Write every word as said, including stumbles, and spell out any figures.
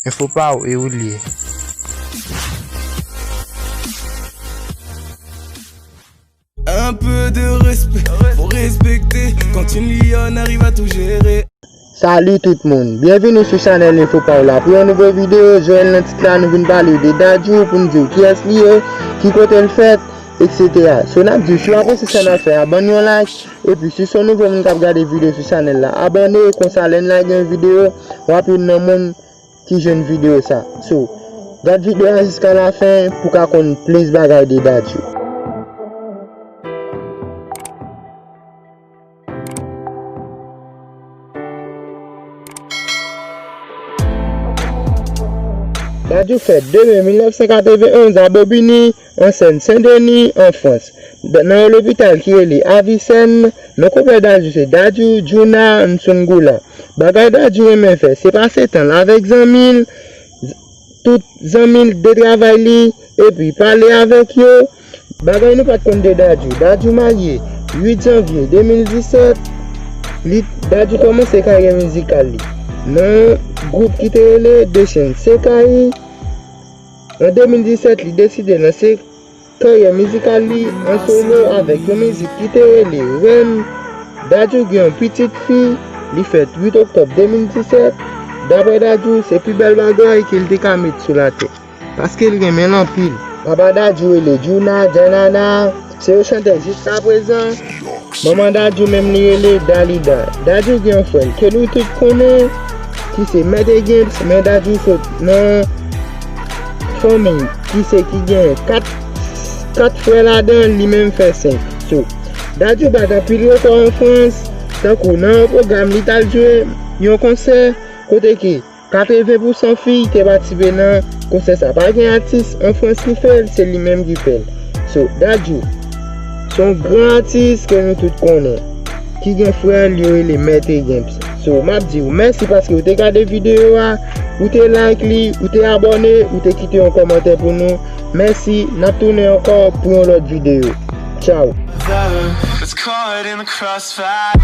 Enfo pa w e ou l ye. Un peu de respect, faut respecter quand une lionne arrive à tout gérer. Salut tout moun, byenvini sou chanèl Enfo pa w la. Pou yon nouvo videyo, Joel nan tit la, nou vin pale w de Dadju pou n di w kiyès li ye, ki kote l fèt, et cetera. So n ap di w, si w apresye sa n ap fè a, ban n yon like, epi si se yon nouvo moun k ap gade videyo sou chanèl la, abòne, konsa lè n lage yon videyo, w ap youn nan moun ki jwenn videyo sa. So, gad videyo a jiska lafen pou w ka konn plis bagay de Dadju. Dadju fèt de me mil nèf san katreven onz a Bobigny, an Sèn Sen Deni, an Frans. Nan yon lopital ki rele Avicenne, non konpè Dadju se Dadju Djouna Nsungula. Bagay Dadju renmen fè, se pase tan l avèk zanmi l, tout zanmi l de travay li, epi pale avèk yo. Bagay nou pa t konn de Dadju. Dadju marye uit janvye de mil disèt. Li, Dadju kòmanse karyè mizikal li nan gwoup ki te rele Deshen Sekai. An de mil disèt, li deside lanse karyè mizikal li an solo avèk yon mizik ki te rele Rèn. Dadju gen yon pitit fi, li fèt uit oktòb de mil disèt. Daprè Dadju, se pi bèl bagay ke l te ka met sou latè, paske l renmen l anpil. Papa Dadju rele Djouna, Djanana, se yon chantè jiskaprezan. Manman Dadju menm li rele Dalida. Dadju gen yon frè l ke nou tout konnen, ki se Mèt Egims, men Dadju sot nan fanmi ki se ki gen kat, kat frè ladan l, li menm fè senk. So, Dadju bat anpil rekò an Frans, tankou nan yon pwogram li t al jwe yon konsè kote ke katreven pousan fi te patisipe nan konsè sa. Pa gen atis an Frans ki fè l, se li menm ki fè l. So, Dadju se yon gran atis ke nou tout konnen, ki gen frè l, yo rele Mèt Egims. So, m ap di w mèsi paske w te gade videyo a, ou te like li, ou te abòne, ou te kite yon kòmantè pou nou. Mèsi, n ap tounen ankò pou yon lòt videyo. Tchao. That's caught in the crossfire.